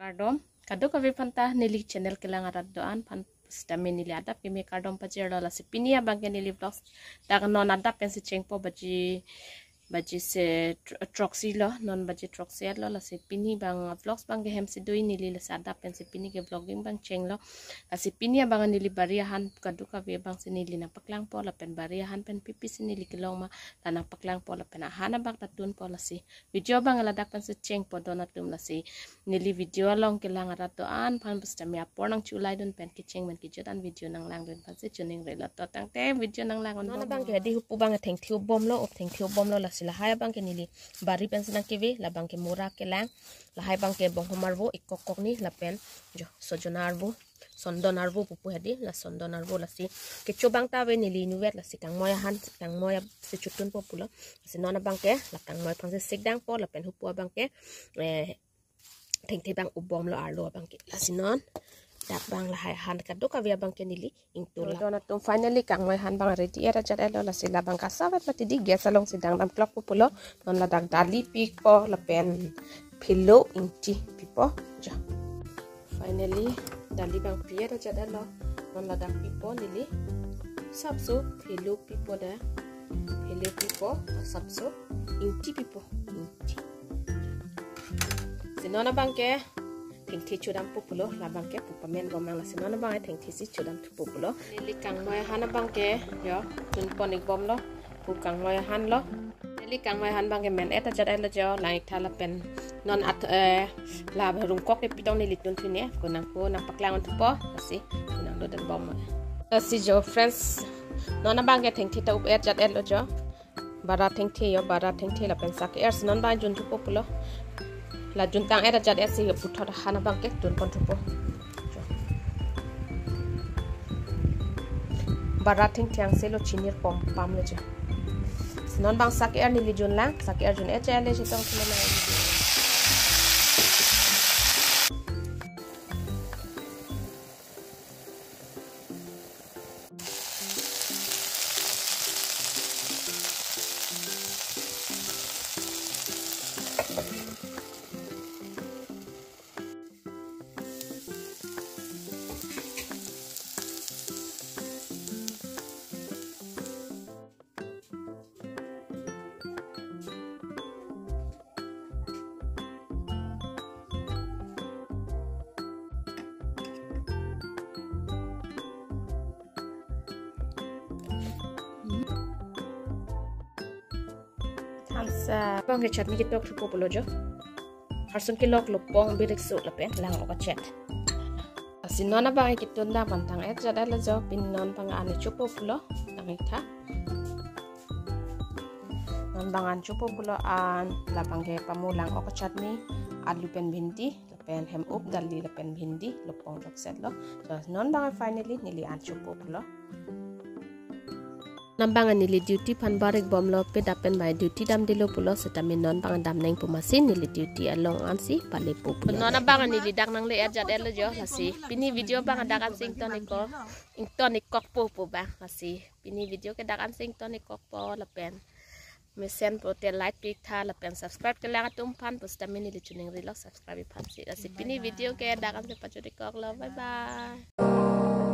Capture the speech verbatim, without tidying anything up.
Kardom kadokave aphanta, neli channel kelang arat do-an aphan sitame neli adap kimi kardom pajirlo. Lasi pini abangke neli vlogs dak non adap pensi chengpo, baji baji se tr- throksi lo, non baji throksi lo. Lasi pini abang vlogs abangke hemsi do-i neli, lasi adap pensi pini ke vlogging abang chenglo. Lasi pini abang neli bari ahan kadokave abangsi neli nangpaklangpo lapen bari ahan pen pipisi neli kelong ma la nangpaklangpo lapen ahan abang ta tunpo. Lasi video abang ladak pensi chengpo don atum. Lasi neli video along kelang arat do-an aphan pusitame apor nangchulai dun pen kecheng pen kejut an video nanglangdun aphansi choningrilo. To tangte video nanglang. Non abangke hadi hupu abang thengthe ubomlo, up thengthe ubomlo. Lasi lahai abangke neli bari pensi nangkeve, labangke mura kelang, lahai abangke bonghom arvo, ikok kokni lapen jo sojona arvo, sondon arvo pupu hadi, la sondon arvo. Lasi kecho abang ta ave neli inutvet, lasi kangmoi ahan, kangmoi ap- si chotunpo pulo. Lasi non abangke la kangmoi aphansi sikdangpo lapen hupu abangke eh thengthe abang ubomlo arlo abangke. Lasi non dak abang lahai ahan kadokave abangke neli ingtula. Don atum, finally kangmoi ahan abang ready er ajat etlo. Lasi labang kasavet mati di gas alongsi dangdam klokpo pulo. Non ladak dali pipo lapen phelo ingti pipo. Jo. Finally dali abang pi er ajat etlo. Non ladak pipo neli. Sapso phelo pipo da. Phelo pipo, sapso ingti pipo. Ingti. Si non abangke thengthe chodampo pulo, labangke pu pamen romang. Lasi non abangke thengthe si chodamthupo pulo. Neli kangmoi ahan abangke jo tunpon ikbomlo, pu kangmoi ahanlo. Neli kangmoi ahan abangke men et ajat etlo jo, lang-iktha lapen non at eh la rungkok le pitong neli tunthu ne, konang ko nangpaklang thupo, lasi konang do dan bom. Lasi jo friends, non abangke thengthe ta up et ajat etlo jo. Bara thengthe jo, bara thengthe lapen sak er si non abang junthupo pulo. La juntang et ajat etsi puthot ahan abangke tunponthupo. Bara thengthe angse lo chinir pom pamlo jo. Si non abang sak er neli junlang, sak er jun et ajat le chetong si non abang. Thansa. Abangke chutney ketok thupo pulo jo. Harsun kelok, lopong, biriksu lapen lang-ok achet. Si non abang ketun dam pantang et ajat etlo jo, pini non abang an chopo pulo, lang-iktha. Non abang an chopo pulo an, labangke pamu lang-ok chutney, alu pen bhindi, lapen hem up, dali lapen bhindi, lopong jokset lo. So non abang finally neli an chopo pulo. Non abang neli duty aphan bar ikbomlo, pe dap pen bai duty damdelo pulo, sitame non abang dam nangpo masi neli duty along ansi palepo pulo. Non abang neli dak nangle et ajat etlo jo, lasi pini video abang dak ansi ington ikok, ington ikokpo pu abang, lasi pini video ke dak ansi ington ikokpo lapen mesenpo te like pi-iktha lapen subscribe kelang atum aphan pusitame neli choningrilo subscribe aphansi. Lasi pini video ke dak ansi pajut ikoklo. Bye bye.